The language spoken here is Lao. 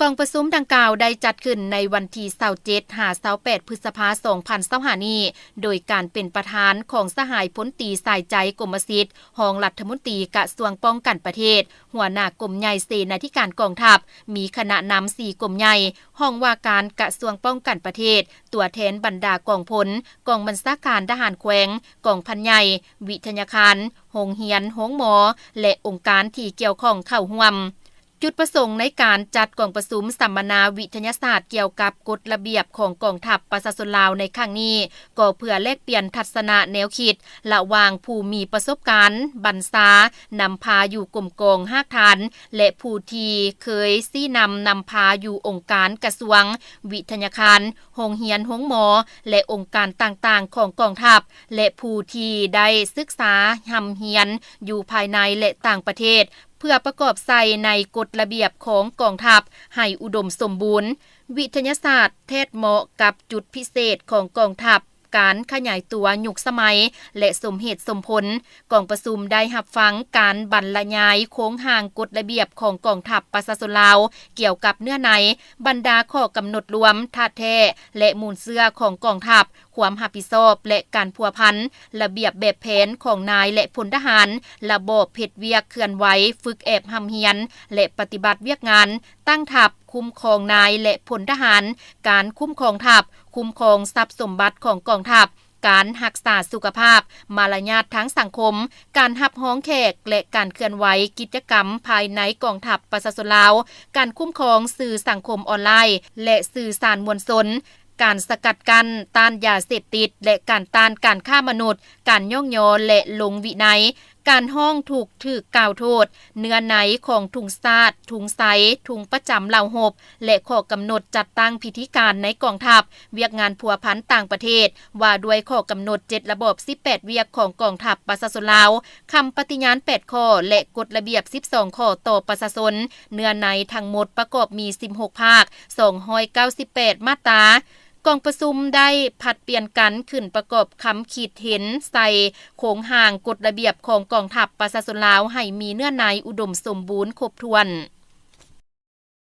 ກອງປະຊຸມດັ່ງກ່າວໄດ້ຈັດຂຶ້ນໃນວັນທີຊາວເຈັດ ຫາ ຊາວແປດ ພຶດສະພາ ສອງພັນຊາວຫ້ານີ້ ໂດຍການເປັນປະທານຂອງສະຫາຍພົນຕີ ສາຍໃຈ ກົມມະສິດ ຮອງລັດຖະມົນຕີກະຊວງປ້ອງກັນປະເທດ, ຫົວໜ້າກົມໃຫຍ່ເສນາທິການກອງທັບ, ມີຄະນະນຳສີ່ກົມໃຫຍ່, ຫ້ອງວ່າການກະຊວງປ້ອງກັນປະເທດ, ຕົວແທນບັນດາກອງພົນ, ກອງບັນຊາການທະຫານແຂວງ, ກອງພັນໃຫຍ່, ວິທະຍາຄານ, ໂຮງຮຽນ, ໂຮງໝໍ ແລະ ອົງການທີ່ກ່ຽວຂ້ອງເຂົ້າຮ່ວມ. ຈຸດປະສົງໃນການຈັດກອງປະຊຸມສຳມະນາວິທະຍາສາດກ່ຽວກັບກົດລະບຽບຂອງກອງທັບປະຊາຊົນລາວໃນຄັ້ງນີ້ ກໍເພື່ອແລກປ່ຽນທັດສະນະແນວຄິດລະຫວ່າງຜູ້ມີປະສົບການບັນຊານຳພາຢູ່ກົມກອງຮາກຖານ ແລະ ຜູ້ທີ່ເຄີຍຊີ້ນຳນຳພາຢູ່ອົງການກະຊວງ, ວິທະຍາຄານ, ໂຮງຮຽນ, ໂຮງໝໍ ແລະ ອົງການຕ່າງໆຂອງກອງທັບ ແລະ ຜູ້ທີ່ໄດ້ສຶກສາຮ່ຳຮຽນຢູ່ພາຍໃນ ແລະ ຕ່າງປະເທດ ເພື່ອປະກອບໃສ່ໃນກົດລະບຽບຂອງກອງທັບ ໃຫ້ອຸດົມສົມບູນ. ວິທະຍາສາດແທດເໝາະກັບຈຸດພິເສດຂອງກອງທັບ, ການຂະຫຍາຍຕົວຍຸກສະໄໝ ແລະ ສົມເຫດສົມຜົນ. ກອງປະຊຸມໄດ້ຮັບຟັງການບັນລະຍາຍໂຄງຮ່າງກົດລະບຽບຂອງກອງທັບປະຊາຊົນລາວ ກ່ຽວກັບເນື້ອໃນ, ບັນດາຂໍ້ກຳນົດລວມ, ທາດແທ້ ແລະ ມູນເຊື້ອຂອງກອງທັບ, ຄວາມຮັບຜິດຊອບ ແລະ ການພົວພັນ, ລະບຽບແບບແຜນຂອງນາຍ ແລະ ພົນທະຫານ, ລະບອບເຮັດວຽກເຄື່ອນໄຫວ, ຝຶກແອບຮ່ຳຮຽນ ແລະ ປະຕິບັດວຽກງານ, ຕັ້ງທັບ, ຄຸ້ມຄອງນາຍ ແລະ ພົນທະຫານ, ການຄຸ້ມຄອງທັບ, ຄຸ້ມຄອງຊັບສົມບັດຂອງກອງທັບ, ການຮັກສາສຸຂະພາບ, ມາລະຍາດທາງສັງຄົມ, ການຮັບຮອງແຂກ ແລະ ການເຄື່ອນໄຫວກິດຈະກຳພາຍໃນກອງທັບປະຊາຊົນລາວ, ການຄຸ້ມຄອງສື່ສັງຄົມອອນລາຍ ແລະ ສື່ສານມວນຊົນ, ການສະກັດກັ້ນຕ້ານຢາເສບຕິດ ແລະ ການຕ້ານການຄ້າມະນຸດ, ການຍ້ອງຍໍ ແລະ ລົງວິໄນ, ການຮ້ອງທຸກຖືກກ່າວໂທດ, ເນື້ອໃນຂອງທຸງຊາດ, ທຸງໄຊ, ທຸງປະຈຳເຫຼົ່າຮົບ ແລະ ຂໍ້ກຳນົດຈັດຕັ້ງພິທີການໃນກອງທັບ, ວຽກງານພົວພັນຕ່າງປະເທດ ວ່າດ້ວຍຂໍ້ກຳນົດເຈັດລະບອບສິບແປດວຽກຂອງກອງທັບປະຊາຊົນລາວ, ຄຳປະຕິຍານແປດຂໍ້ ແລະ ກົດລະບຽບສິບສອງຂໍ້ຕໍ່ປະຊາຊົນ, ເນື້ອໃນທັງໝົດປະກອບມີສິບຫົກພາກ, ສອງຮ້ອຍເກົ້າສິບແປດມາດຕາ. ກອງປະຊຸມໄດ້ຜັດປ່ຽນກັນຂຶ້ນປະກອບຄຳຄິດເຫັນໃສ່ໂຄງຮ່າງກົດລະບຽບຂອງກອງທັບປະຊາຊົນລາວ ໃຫ້ມີເນື້ອໃນອຸດົມສົມບູນຄົບຖ້ວນ.